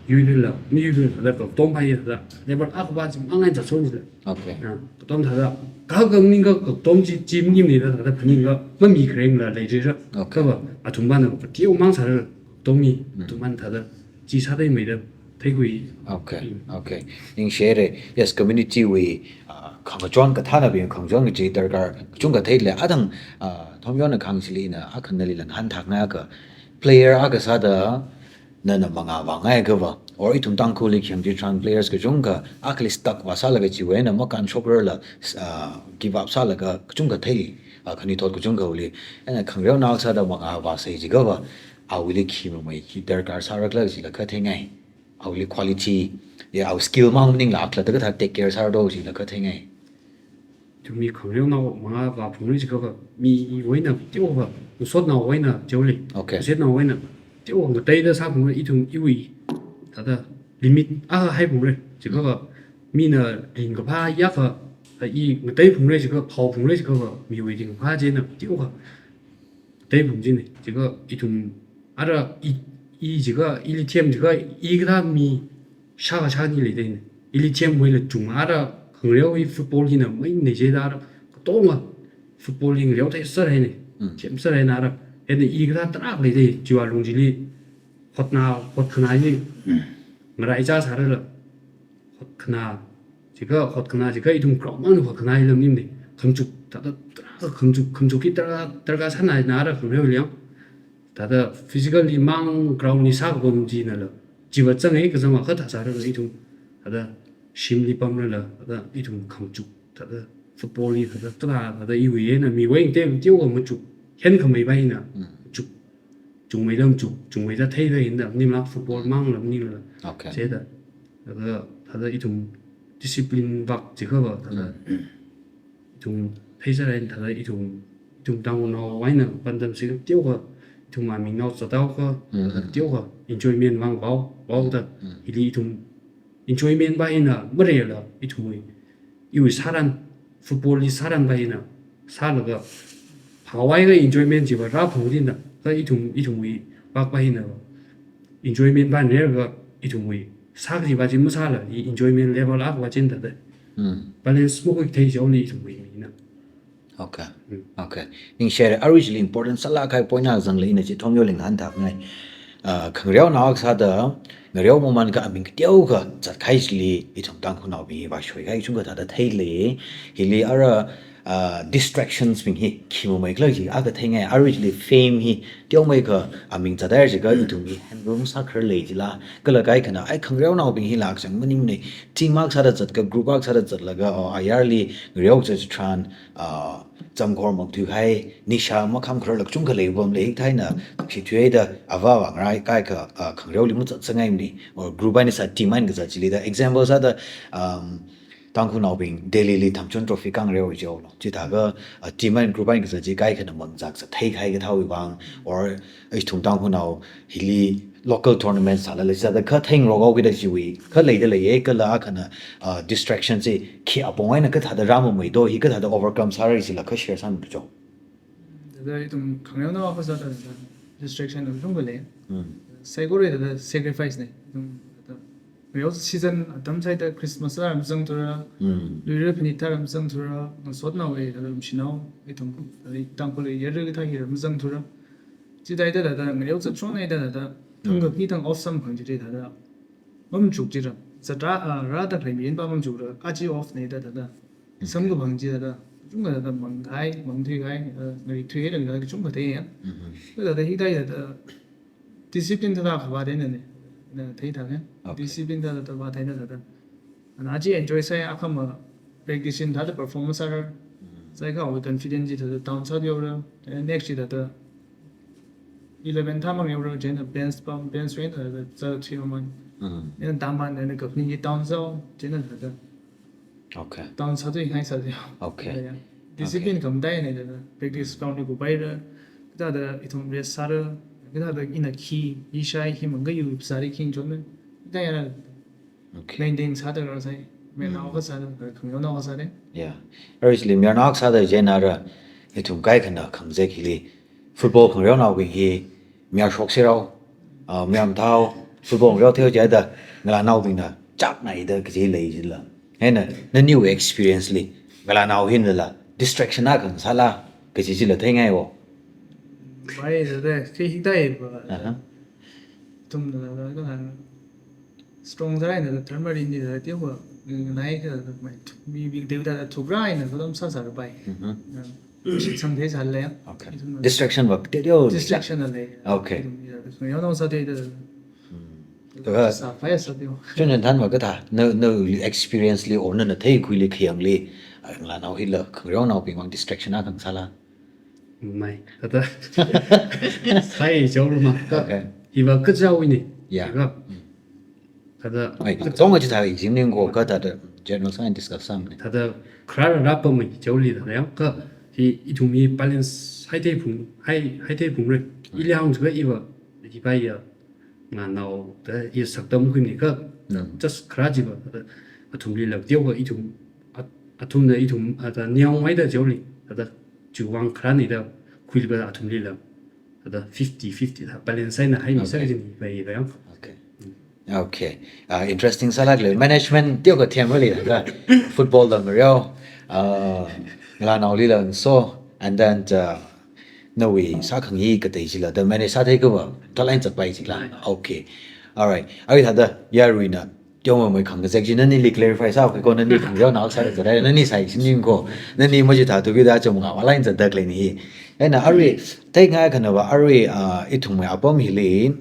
Yuilila, mi yuilila thāda kakatom hi thāda. Level akhava chi mangai zatshon chila. Okay. Ah, kakatom thāda. Kha kha maningkha kakatom chi, chi maningmana thāda phaningkha mamikhareng la leijira. Okay. Khava athumvaina kateomang sāra kakatom hi, Mm. athumvaina thāda chi sāda meida theikhui. Okay, okay. Ningshire, yes, community wui, ah, khangachon kathānabing, khangachon kaji darkar kachungkha theilei, adang, ah, Thomyonna khangachee chili ina akhanali ngahānthakngai akha, player akha sāda nana mangā vāngai akhava, or ithum Tangkhulli khayang chitharan players kachungkha akhali stuck vāsālaga chiwui eina makānshokrarla, ah, give up sālaga kachungkha thei, ah, khanuithot kachungkhali. Eina khangareonao sāda mangā vāsai jiakhava, awuili khi mamei, khi darkar sārakhala jila katheingai. Awuili quality, ya, awui skill mang maningla akhalatta kathā take care sāra do jila katheingai. Ithumwui khangareonao mangā vāphungra jiakhava, miwui eina teokha, ngasotnaowui eina teolei. Okay. Ngasotnaowui eina teokha ngateida sāphungra ithum iwui thāda limit a haiphungra jiakhava, mina ringkaphā yākha, i ngateiphungra jiakha, phaophungra jiakhava, miwui ringkaphā china teokha tei phung chine, jiakha ithum ara i, i jiakha, ili them jiakha, i kathā mi shākha shāni leidane. Ili themwuila chung ara khangareo hi football hina main ne jida ara katonga football hi ngareo theiser haine. Mm. Themser haina ara. Hina i kathā tarākha leidai, chiwui lung chili hotna, hotkhana hi ngaraichā sārala. Hotkhana, jiakha hotkhana, jiakha ithum ground mang hotkhana hi lam nimne. Khangachuk, thāda, thāda, khangachuk, khangachuk hi thāda, thāda sāna ara khangareo liang. Thāda physically mang ground li sākapam chinala. Chiva zangei kazang akha thāsārala ithum. Thāda shimli pamlala, thāda ithum khangachuk, thāda football hi, thāda, thāda, thāda iwui eina miwui eina te, teokha machuk. Henkhamei va hina, Mm. chuk. Chungmeida machuk, chungmeida theida hina, nimla football mangla maningla. Okay. Chida. Thāda, thāda ithum discipline vak jiakhava, thāda. Mm. Ithum pheisaran thāda ithum, ithum Tangkhulnaowui eina pandam si teokha, ithum amingnao sāthaokha, Mm. thāda teokha enjoyment vang vao, vaoda. Mm. Hili ithum enjoyment va hina marela, ithum iwui sāran, football li sāran va hina, sālaga, phāwai ga enjoyment chiva rāphung dinda, kha ithum, ithumwui vak va hina, enjoyment pa nerga ithumwui sākaji pa chi masāla, i enjoyment level akha pa chi thāda. Hmm. Balance makhuithei jihaoli ithumwui mina. Okay. Hmm. Okay. Ningshire, aruishili important sālāk kahai point akha zanglei, ina chi Thongyoling hāngthāngai. Ah, khangareo nao akha sāda, ngareo maman kha aming kateokha zatkahai chili ithum Tangkhulnaobing hi vāshoikahai chungkha thāda theilei. Hili ara, ah, distractions bing hi khi mamei khala chi akha theingai, aruishili fame hi teomeikha aming zathaira jiakha ithum hi handle masākhararlei jila. Kala kaikhana, ai khangareonaobing hila kachang maningmana. Team akha sāda zatkha, group akha sāda zatlaga, oh, ayarli ngareo zat tharan, ah, zamkhor mangthuikahai, nisha makhamkharar lāk chungkha leipamlei, hikathā eina shithuida avā vāngarai kaikha, ah, khangareoli mazatsangaimana, or group eina sā team eina kazat chili da. Example sāda, um, Tangkhulnaobing Delhili Thamchun Trophy kāngareo jihaolu. Chithākha, ah, team eina group eina kazat chi kaikhana mangzak zathei kahai kathāwui vang, or ithum Tangkhulnao hili local tournament sālala sāda kha theingarok haokida chiwui kha leida leiya, kala akhana, ah, distraction chi khi apong eina kathāda rāmamei do, hi kathāda overcome sāra chila kha share sāmi kajo. Thāda ithum khangareonao akha sāda distraction aruishungkha lei. Hmm. Saikorali thāda sacrifice na. Ithum thāda ngareo season atam sāhaida Christmas rā mazangthura, Hmm. luira phanit thāra mazangthura, ngasotnaowui thāda mashinao, ithum thāda Tangkhulwui yarui kathā hira mazangthura. Chithāhaida thāda ngareo zatshonhaida thāda, Hmm. thangkha khi thang off samphang chili thāda mamachuk chila. Zatra, ah, rāda khalei mirin pa mamachukla, aja off na da thāda. Okay. Samkaphang chi thāda, chungkha thāda mangkahai, mangthuikahai, ah, ngareithuihaida kachungkha theiya. Mm-hmm. Kha thāda hikathā thāda discipline thāda khavātna ne, na theithākha. Okay. Discipline thāda thāda vātheina thāda. Ana chi enjoy sāi, akhama practice eina thāda performance sāra. Mm. Sāikha awui confidence chi thāda down sāthuihaora. And next chi thāda eleven thāmang haora, chieina bench pam, bench eina thāda zatthui mamān. Mm. Eina tamān eina kaphaning chi down sāhao, chieina thāda Okay. Down sāthuingai sāthui. Okay. Yeah, yeah. Discipline Okay. khamataina thāda. Practice ground li kupaira. Kathāda ithum rest sāra. Kathāda ina khi, ishai hi mangkayu sāri khi chonna. Kathāda Okay. maintain sāda rāsai. Mayarnao Mm. akha sāda, khangareonao akha sāda. Yeah. Aruishili mayarnao akha sāda chieina ara, ithum kaikhana khangazek hili football khangareonaobing hi mayarshok serao, ah, mayarmathāhao, football ngareo theihaoda, ngalānaobingna chakngaida kaji lei jila. Hieina, naniwui experience li, ngalānao hinala, distraction akha ngasāla, kaji chila theingai wo. Bai, thāda, khi hikathā pa. Aha. Ithumna, thāda, strong sāhaina, thāda, tharmari ni, thāda, teokha, nganai, thāda, mai, mi, mi, thāda, thāda, thukraina, thāda, sāsāra bai. Mhm. Ah, shitsang theisālei. Okay. Ithumna. Distraction va, teo, teo, Distraction la lei. Okay. Ithum, ya, ithum, yaonao sāda, thāda. Hmm. Thāda, Thāda. sāpai sāteo. Chun jan than va kathā, na, nawui experience li, or nana theikhuili khayangli, ah, ngalānao hila, khangareonaobing vang distraction akha ngasāla. Mai, thāda. Sai jaoruma. Okay. Hiva kaja wui ni. Yeah. Hiva. Mm. Thāda. Ai, zong aja thāda exam ning ko kathāda general science discuss sāmana. Thāda kharā rāpamei jaoli thāda yang kha hi ithum hi balance haithei phung, hai, haithei phungra. Mm. Ili hāngchiakha hiva, hiva ya. Ngalānao da i saktam khuini kha, Mm. just kharā chiva, thāda, athumlila teokha ithum, at-, athumna ithum, thāda, niaongaida jaoli, thāda, chiwui vang kharāna da, khuiliva athumlila, thāda, fifty fifty, thāda, balance eina haimi Okay. sāki jini, bai, bai, yang. Okay. Okay. Ah, interesting sālāklei. Management teokha themrali, thāda, football la ngareo, ah, ngalānaolila so, and then, ah, nawui sākhangatei chila, da manage sāthei kava, thālāk eina zatpai chila. Okay. Alright. Arui thāda, yaruina, teomamei khangazek chi, nanili clarify sāki ko, nani khangareonao sāda zatai, nani sai sining ko, nani machithāthuki da chom ngavālāk eina zatda khalei ni. Eina arui, theingai khanava, arui, ah, ithumwui apam hili,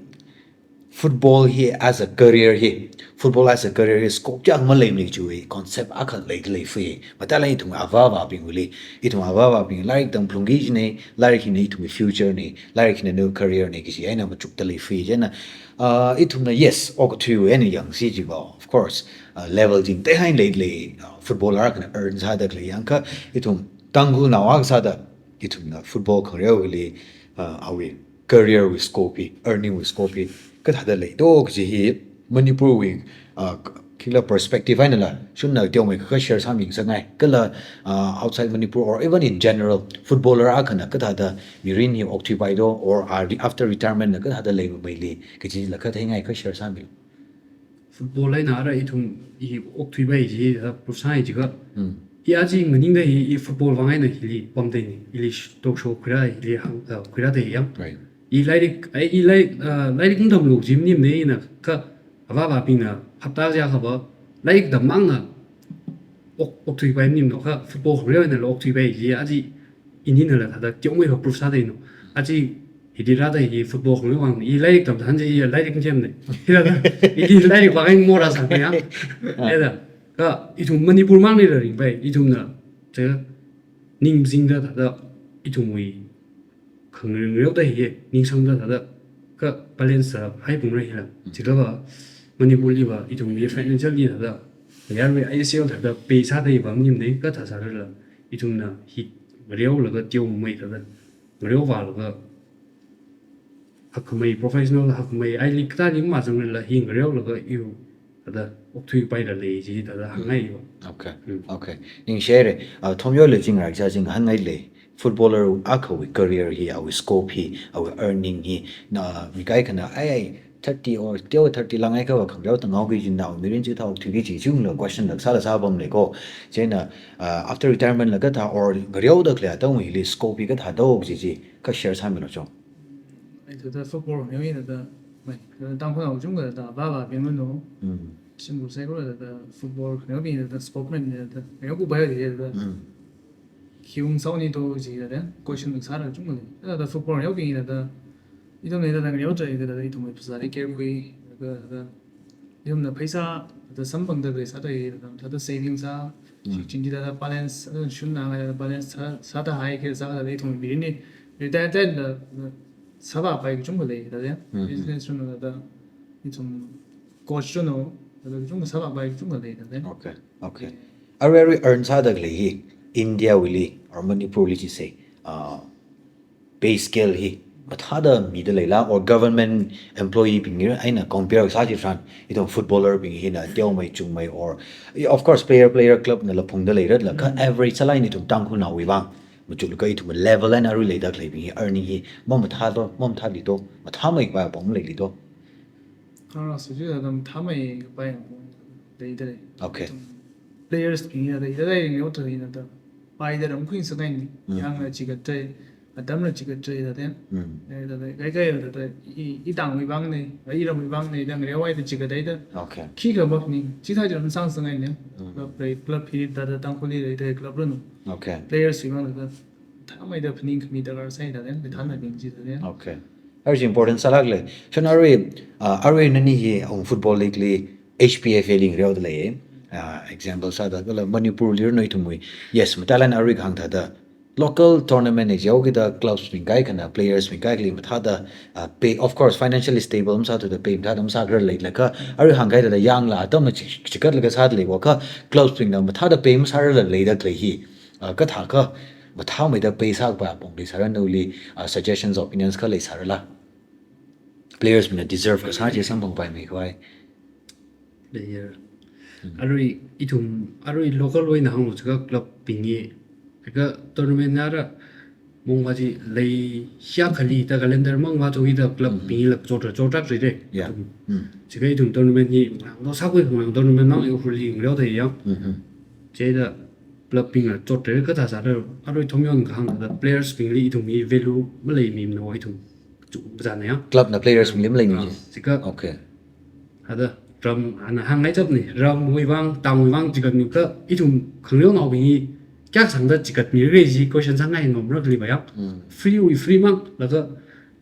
football hi as a career hi, football as a career hi scope kayākha maleimana chiwui concept akha leida leifui. Matailāk ithum avā avābingwuili, ithum avā avābing lairik tamphalungki kajina, lairik hina ithumwui future na, lairik hina nawui career na kaji eina machukda leifui. Chieina, ah, ithumna yes, okathuiwui eina yangsi chiva, of course, ah, level ching teihai leilei, ah, footballer akhana earn sāda khalei yang kha, ithum Tangkhulnao akha sāda, ithumna football khangareowuili, ah, awui career wui scope hi, earning wui scope hi, kathāda lei do kaji hi Manipurwui, ah, Kila perspective einala, shunna teomeikha share sāmi ngasakngai. Kala, uh, outside Manipur or even in general, footballer akhana kathāda mirin hi okthuipai do, or, uh, re-, after retirement na kathāda leimeili, kajila kathāngai kha share sāmi. Football eina ara ithum hi okthuipai ji, uh, proof sāi jiakha. Hmm. I aja nganingda hi, i football vang eina hili pamda ni, ili sh-, talk show khuira, ili hang, uh, khuira da yang. Right. I lairik, ai, i lai, uh, lairik ngamlu jim nim ne ina kha, avāvābingna hapta jiakha va, lairik tamangna ok, okthuipai nim no kha, football khangareo einala okthuipai ji, aja ininala thāda teomei va proof sāda no. Aja hili rāda hi football khangareo vang, i lairik tamthan ji, i lairik njem ne. Hila da, i lairik vang eina mora sāda ya. Ah. Eda, kha ithum Manipur mangnila ringpai, ithumna, che, ning zingda thāda, ithumwui khangareo da hi, ningsangda thāda, kha balance sāhai pung ra hila. Mm. Chikha va, Manipurli va, ithumwui financially thāda, yarui I S L thāda, pay sāda hi va nim ne, kathā sārala, ithumna hi ngareolaga teomei thāda, ngareovālaga, hakkhamei, professional hakkhamei, ai league kathāli mazangrala hi ngareolaga iwui thāda okthuipaila lei ji thāda hāngngai va. Okay. Hmm. Okay. Ningshi haira, uh, Thomyol le chingrak cha ching hāngngai lei. Footballer akhawui career hi, awui scope hi, awui earning hi, na mi kaikhana, ai, ai, thirty or teo thirty lang eikha va khangareo tanghaoki jin nawui mirin chithā okthuiki ji chungla question la sāla sāpam lei ko. Chieina, uh, after retirement la kathā or ngareoda khalei atamwui hili scope hi kathāda oki ji, kha share sāmilu chong. Ai, thāda football khangareo hi thāda, mai, thāda Tangkhulnao chungkha thāda, avāvābing mano. Mm. Shimbu saikora thāda, football khangareobing thāda, sportsman thāda, ngareo kupai thāda. Mm. Khiung sao ni to ji thāda, question sāra chungkha lei. Thāda football khangareobing thāda, ithumna thāda ngareo trai thāda, ithumwui phasāli care khui, thāda, thāda, ithumna pheisā, thāda samphangda khalei sāda, thāda, thāda saving sā, Mm. shikchin chi thāda balance, thāda shunna ngai thāda balance sā, sāda haikha sāda ithum mirin hi, retire thāda, thāda sāvāpai kachungkha lei thāda, Mm-hmm. business shunna thāda, ithum coach shunna, thāda kachungkha sāvāpai kachungkha lei thāda. Okay, okay. Arui, arui earn sāda khalei hi, India wuili, or Manipurli chi sei, uh, pay scale hi mathāda mida leila, or government employee bing hi eina compare sā chitharan, ithum footballer bing hina teomei chungmei, or, of course, player, player club nala phungda leirala, kha Mm. average sālāk eina ithum Tangkhulnaowui vang, machuklaga ithum level eina arui leida khaleibing hi earning hi mamathā do, mamathāli do, mathāmei kapai apong leili do. Ara suji da dam thamei kapai apong leida lei. Okay. Ithum players bing ya da, ya da ring yo da ina da. Paida ramkhui sāngai ni. Mm. Yangla chigat tai, atamla chigat tai da den. Mm. Eh, da da, kaikha da da, i, i tangwui vang ni, iramwui vang ni, da ngareowaida chigat tai da. Okay. Khikha maphaning, chithā chi ramsang sāngai ni. Mm. Club lei, club hi da da Tangkhulli leida club run. Okay. Players wui vang da da. Thameida phaningkhami darkar sai da den, mithānabing chi da den. Okay. Arui important sālāk lei. Shon arui, uh, arui nani hi, um, football league li H P F A li ngareoda lei. Uh, example sāda kala Manipurli run ithumwui. Yes, mathālāk eina arui kahāng thāda local tournament eina jiao kida clubs bing kaikhana, players bing kaikhali mathāda, uh, pay, of course, financially stable masāthuda pay mathāda masākharar leilakha, arui hāngkahai thāda yangla atamla chi-, chigatlaga sāda leiwakha, clubs bingna mathāda pay masārarla leida khalei hi, uh, kathākha mathāmeida pay sākapai apong leisāra, nawuili, uh, suggestions, opinions kha leisārala? Players bingna deserve kasā chi samphangpaimei khavai. Player. Hmm. Arui ithum, arui local wui eina hānglu chiakha club bing hi, chiakha tournament nara mong va chi lei hiya khali da calendar mang va chokida club Hmm. bing hila chot, chotrak ri de. Yeah. Ithum. Hmm. Chiakha ithum tournament hi ngang do sākhui ngang tournament mang Ukhrulli ngareoda ya. Mm-hmm. Chida club bingla chot re kathā sāda, arui Thomyona kahāng thāda players bingli ithum hi value maleimimana ithum chu bazan ya. Club na players bingli maleimi Ah, chi. Chiakha Okay. Hada ram ana hāngngai chapni, ramwui vang, town wui vang chigatmi kha ithum khangareonaobing hi kayākha sangda chigatmira kaji question sāngai ngam rak li ba ya. Mm. Free wui free mang, laga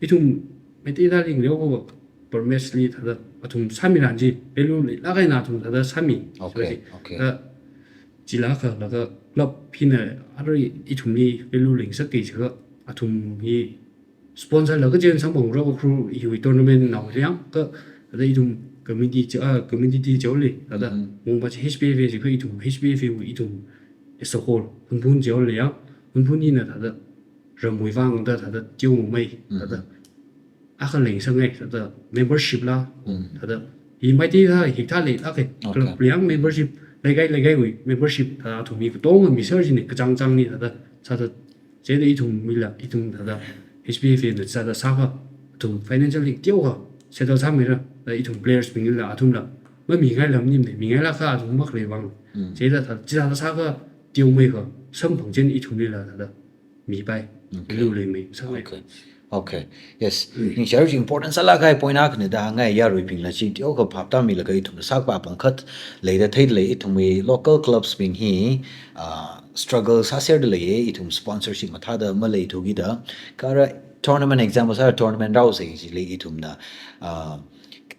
ithum Meitei thāli ngareo ko permesli thāda athum sāmiran chi, value leilāk eina athum thāda sāmi. Okay, Chiva chi. Okay. Thāda chila kha laga club hina arui ithumli value leingasakki chiakha athum hi sponsor laga chen samphang ra Ukhrul hiwui tournament nao liang kha thāda ithum community chi, ah, community chi oli thāda Mm-hmm. mong va chi H P F A chi kha ithum H P F A wui ithum as a whole Hunphun chi oli ya. Hunphun hina thāda ramwui vang da thāda teomei Mm-hmm. thāda akha leingasakngai, thāda membership la, Mm. thāda Hi maiti thā hikathā leilāka. Okay. Club li yang membership, leikahai leikahaowui membership thā athum mi katonga mi sāra jina, kachāng chāngna thāda, sāda, chieina ithum mila, ithum thāda, H P F A na sāda sākha, athum financially teokha settle sāmira, thāda ithum players bingla, athumla, mamingailāk maningmana, mingailākha athum makhalei vang. Mm. Chieina thā, chithāda sākha, teomeikha, samphang chieina ithumlila thāda mipai. Okay. Lu leimei, sāmei. Okay. Okay. Yes. Mm. Ningshi, arui important sālāk kahai point akhana da, ngai yaruibingla chi teokha phap tāmilaga ithum sākapā pangkhat leida theida lei, ithumwui local clubs bing hi, ah, struggle sāserda lei, ithum sponsorship mathāda maleithu kida. Kha ara tournament example sā, tournament rāhaosa jilei ithumna, ah,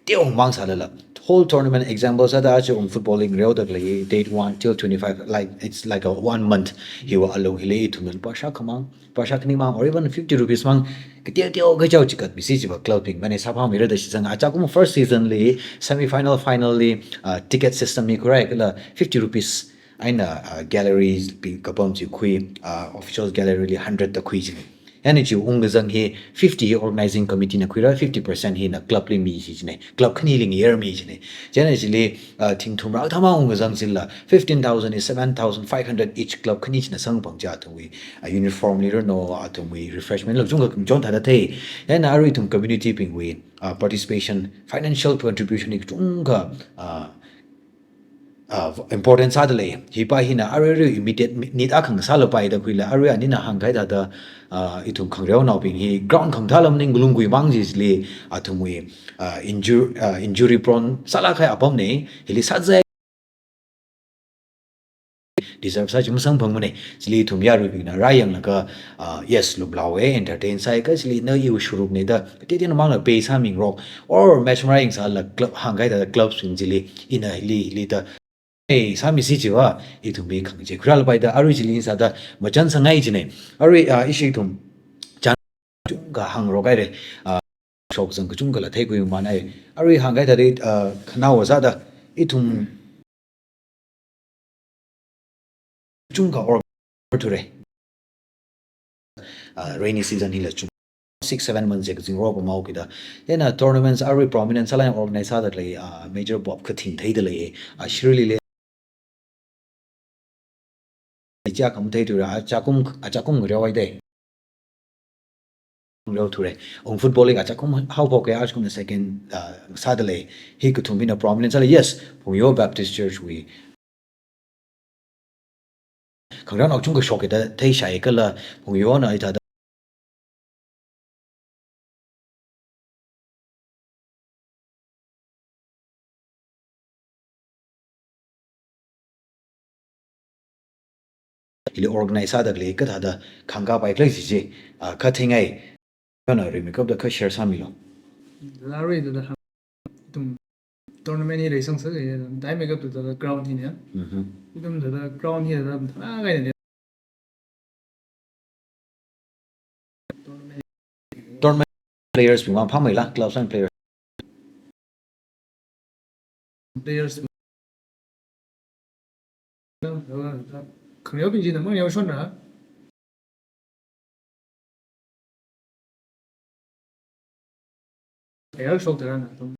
teomang sālala. Whole tournament example sāda aja Ung Football League ngareoda khalei date one till twenty-five, like, it's like a one month. Hiwui alung hili ithumna lupā shākhamang, lupā shākhanimang, or even fifty rupees mang, kateo teo kachao chigatmisi jiva club bing manage sāphāmira da shitsanga. Achakum first season li, semi final, final li, uh, ticket system mikhuirai kala fifty rupees eina, uh, gallery bing kapam chi khui, uh, officials gallery li hundred da khui jina. Chieina chi ungkazang hi fifty hi organizing committee na khuira, fifty percent hina club li misi jina, club khanili ngayermi jina. Chieina chili, uh, thing thumrā kathāmang ungkazang chila, fifteen thousand hi seven thousand five hundred each club khani china samphang chi athumwui, uh, uniform li rano, athumwui refreshment la kachungkha kachon thāda thei. Chieina arui ithum community bingwui, uh, participation, financial contribution hi kachungkha, uh, ah, important sāda lei. Hipa hina arui arui immediate need akha ngasālapai da khuila, arui anina hāngkahai thāda, ah, ithum khangareonaobing hi ground khamathā lam ning lungkui mang jili athumwui, ah, inju-, ah, injury prone sālāk kahai apamna, hili sāzai deserve sā chi masamphangmana. Chili ithum yaruibingna rāyanglaga, ah, yes, lumlaowa, entertain sāya kha chili na iwui shurukna da, kateoteonao mangla pay sāmingarok, or match marāyangsāla club hāngkahai thāda clubs bing chili ina hili, hili da, eh, sāmisi jiva, ithum mi khangachei khuirālapai da, arui chili sāda, machan sāngai jina. Arui, ah, ishi ithum, chan chungkha hāngrok haira, ah, shokzang kachungkhala theikhui manai. Arui hāngkahai thāda, ah, khanaowa sāda, ithum chungkha or thura. Ah, rainy season hila chung six, seven months ya kazingrok pamao kida. Chieina tournaments arui prominent sālāk eina organize sāda khalei, ah, major bob kathing theida lei, ah, Shirui Lily. Ichā khamathei thura, achakum, achakum ngareohaida. Ngareo thura. Ung Football League achakum haophoka, achakumna second, ah, sāda lei. Hi kathum hina prominent sālala, yes, Phungyo Baptist Church wui khangareonao chungkha shoka da theishai kala Phungyona hithāda. Hili organize sāda khalei kathāda khangkapai khalei chi chi, ah, kha theingai. Kana rimeikapta kha share sāmilu. Lāri thāda ha-, ithum tournament hi leisangsā, dai meikapta thāda ground hina. Mhm. Ithum thāda ground hi thāda thāda kaina. Tournament players bing vang phāmeila, clubs and players. Players. Khangareobing china mangareoshonra. Ayar shok tharan athum.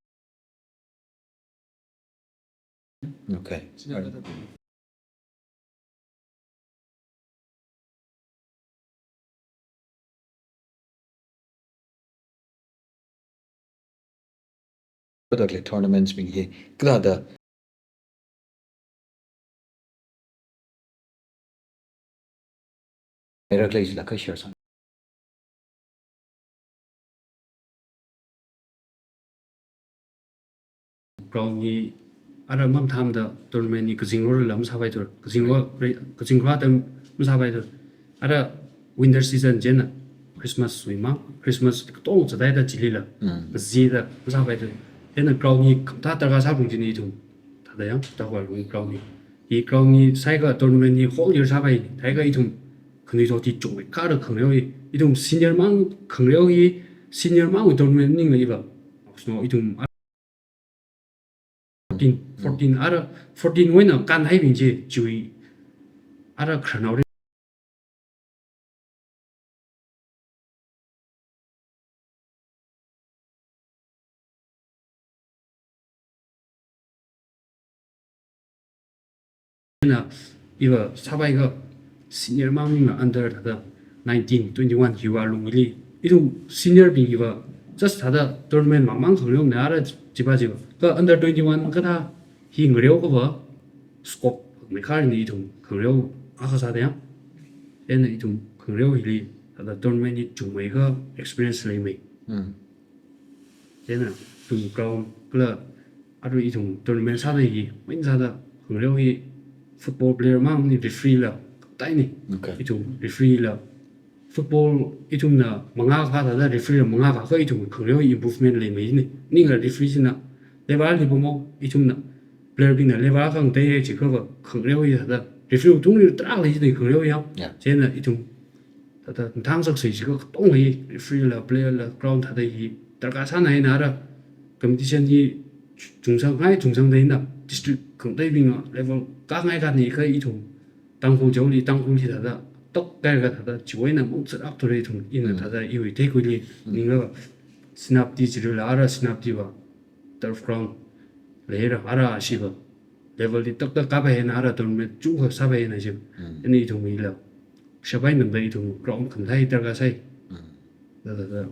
Okay. China thāda. Kathāda khalei tournaments bing hi, kathāda. Era khalei chila kha share sā. Ground hi ara mamathāmada tournament hi kazingrorla masāpai thura. Kazingro, kazingro atam masāpai thura. Ara winter season chieina Christmas wui mang, Christmas katonga chithāda chilila. Mm. Kazida masāpai thura. Chieina ground hi khamathā darkar sāphung china ithum. Thāda yang, thāda wui ground hi. Hi ground hi sāakha tournament hi whole year sāpai, thāakha ithum khanuithot hi chungmeikharda khangareo hi. Ithum senior mang khangareo hi, senior mang tournament maningla iva. Sino ithum fourteen, fourteen, ara fourteen wui eina kānhaibing chi, chiwui ara khararnaora. Chieina iva sāpai kha senior mang maningla under thāda nineteen, twenty-one hiva lungli, ithum senior bing hiva just thāda tournament mang mang khangareo na ara chiva chiva. Kha under twenty-one kathā hi ngareo kava scope mei kharni ithum khangareo akha sāda yang. Chieina ithum khangareo hili thāda tournament hi chungmei kha experience leimei. Mm. Chieina ithum ground kala arui ithum tournament sāda hi, main sāda khangareo hi football player mang ni referee la kataini. Okay. Ithum referee la football ithumna mangā kha thāda referee la mangā kha kha ithum khangareo hi improvement leimei ni. Ningla referee china level li pamo ithumna player bingna level khangatei hai chi kha khangareo hi thāda referee tungli tarākha leini khangareo yang. Yeah. Chieina ithum thāda thang sak sei chi kha katonga hi referee la player la ground thāda hi darkar sāna eina ara competition hi chungsang hai chungsang da eina district khangateibing level khangai kani kha ithum Tangkhul jaoli, Tangkhul hi thāda tok kai kha thāda chiwui eina muk zarak thura ithum ina Mm. thāda iwui theikhuili Mm. ningla Senapati chirila ara Senapativa turf ground leira ara ashiva level li taktak kapai eina ara tournament chungkha sāpai eina chi. Mm. Ani ithum hila shapai nangda ithum ground khangathā darkar sai. Mm. Thāda thāda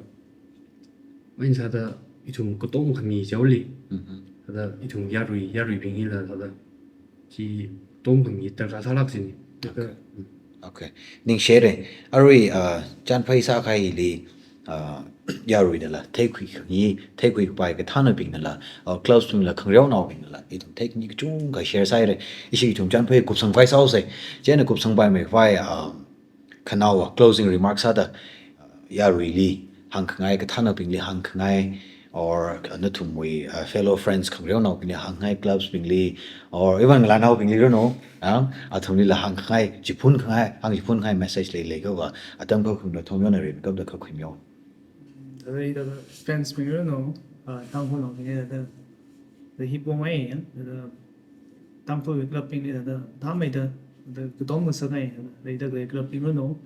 main sāda ithum katonga khami jaoli. Mm-hmm. Thāda ithum yarui, yaruibing hila thāda chi katonga khami darkar sālak chini. Okay. Okay. Ningshire. Arui, uh, chanphai sākahai hili, uh, yaruinala theikhui khangi, theikhui kapai kathānabingnala, uh, clubs bingla khangareonaobingnala ithum theikhui kachungkha share sāhaire. Ishi ithum chanphai kupsangpai sāhaosei. Chieina kupsangpai mei khavai, um, khanaowa closing remark sāda, uh, yaruili hāngkhangai, kathānabingli hāngkhangai, or nathumwui, uh, fellow friends khangareonaobingli hāngkhangai, clubs bingli, or even ngalānaobingli rano, ah, athumlila hāngkhangai, chiphunkhangai, hāngchiphunkhangai message leilei kha va, atam kakhumna thongyona rin kapda kakhuimyo. Thāda thāda fans bing rano, ah, Tangkhulnaobingli thāda, thāda hi pong ai, thāda Tangkhul club bingli thāda, thāmeida, thāda katonga sāngai, thāda leida khalei club bing rano,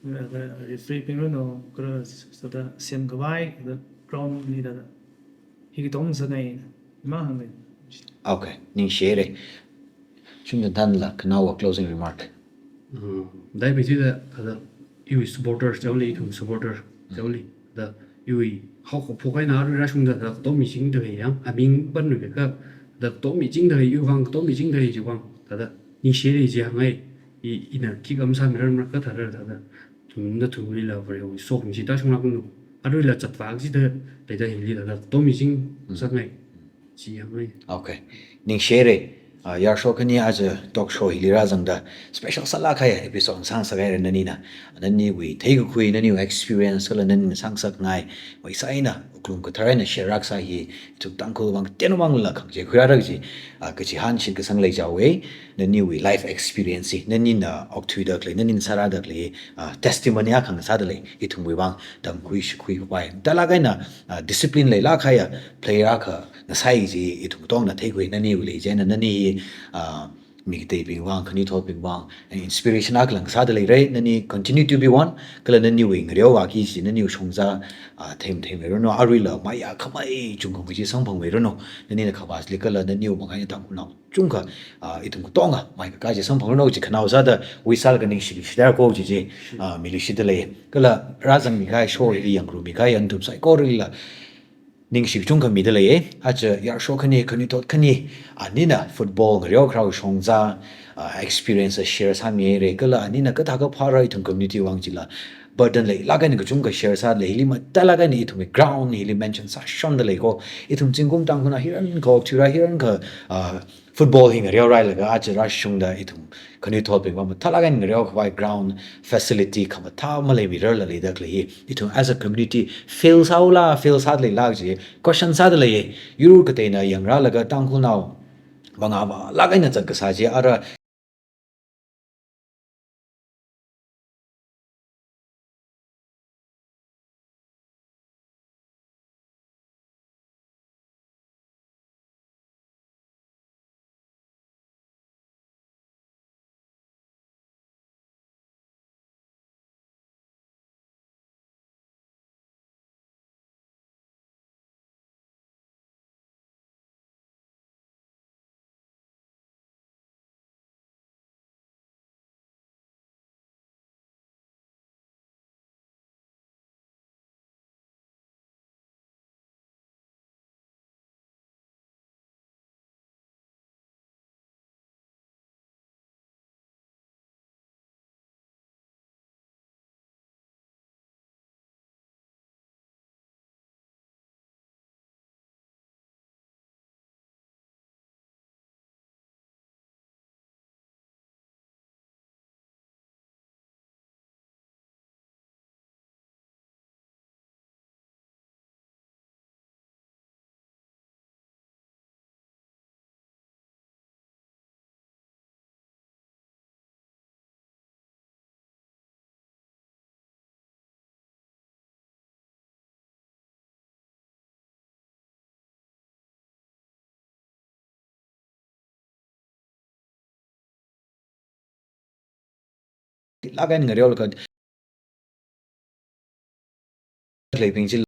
thāda referee bing rano, kala thāda semkhavai, thāda ground li thāda hi katonga sāngai, ima hāngngai. Okay, ningshire. Chungda thanla, khanaowa closing remark. Uh, dai biji da, thāda, iwui supporter, jaoli, ithum supporter, jaoli, thāda, iwui haokaphok eina arui rāshungda, thāda, katom michingda khalei yang, aming panrui kha, thāda, katom michingda khalei, iwui vang katom michingda khalei chiwui vang, thāda, ningshire chi hāngngai, i, ina khikha masāmirarmara kha thāda, thāda, ithumna ithumlila Varewui sokhami chi tāshunglaknu. Aruila zatvā kachida leida hili thāda katom miching Mm. sāngai. Chi hāngngai. Okay. Ningshire. Ah, yarsho khani aja talk show hili rāzangda special sālak kahai episode sāngasakhaire nanina. Naniwui theikakhui, naniwui experience kala nanina sāngasakngai. Maisā eina, wuklung kathar eina share rākasā hi, ithum Tangkhul vang teno mangla khangachei khuirāra kaji, ah, kachihān shitkasang leichaowe. Naniwui life experience hi, nanina okthuida khalei, nanina sārāda khalei, ah, testimony akha ngasāda lei, ithumwui vang tamkhui shikhui kapai. Talak eina, ah, discipline leilak kahaiya player akha ngasai chi ithum katongana theikhui, naniwuili chieina nani hi, ah, mi kateibing vang, khanuithotbing vang, eh, inspiration akha lāng sāda leire, nani continue to be one, kala naniwui ngareowa khi chi, naniwui shongza, ah, them them rano, aruila maya khamei chungkhamei chi samphangmei rano, nanina khavāli kala naniwui makhaina Tangkhulnao chungkha, ah, ithum katonga mai kakā chi samphangrano chi khanao sāda, wisal ka ningshi shida ko chi chi, ah, mili shida lei. Kala rāzangmi kahai show hili yangrummi kahai nathum saikoralila ningshi kachungkha mida leiye. Aja yarsho khani, khanuithot khani, anina football ngareo kharao shongza, ah, experience share sāmihaire. Kala anina kathā kaphāra ithum community vang chila burden leilak eina kachungkha share sāda lei, hili mathālak eina ithumwui ground hili mention sāshonda lei ko. Ithum zingkum Tangkhulna hiyākha okthuira, hiyākha, ah, football hi ngareorailaga aja rāshungda ithum khanuithotbing vang mathālak eina ngareo khavai ground facility khamathā maleimirarla leida khalei hi ithum as a community fail sāhaola, fail sāda leila kaji question sāda leiye. Yur kateina yangrālaga Tangkhulnao vang avālak eina zatkasā chi ara lāk eina ngareolaga leibing chi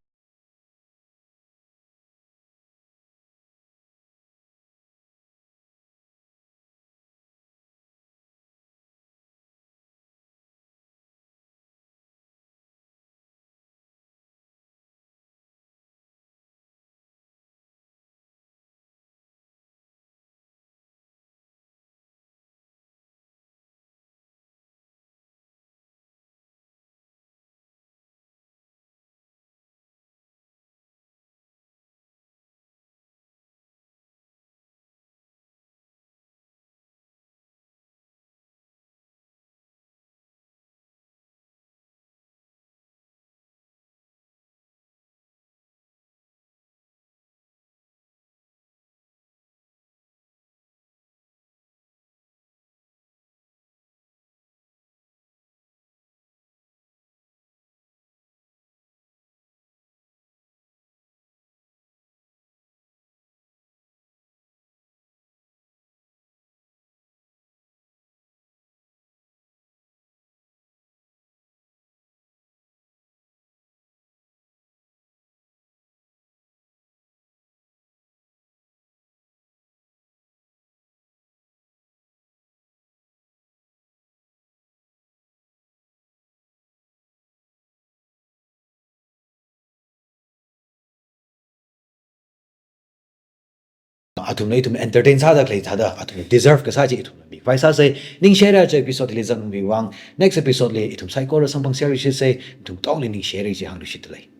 Athumna ithum entertain sāda khalei thāda, athum deserve kasā chi ithumna miphai sāsei. Ningshira chi episode hili zangmi vang. Next episode li ithum saikora samphangserishitsei, nathum katongali ningshiri chi hāngluishitdalei.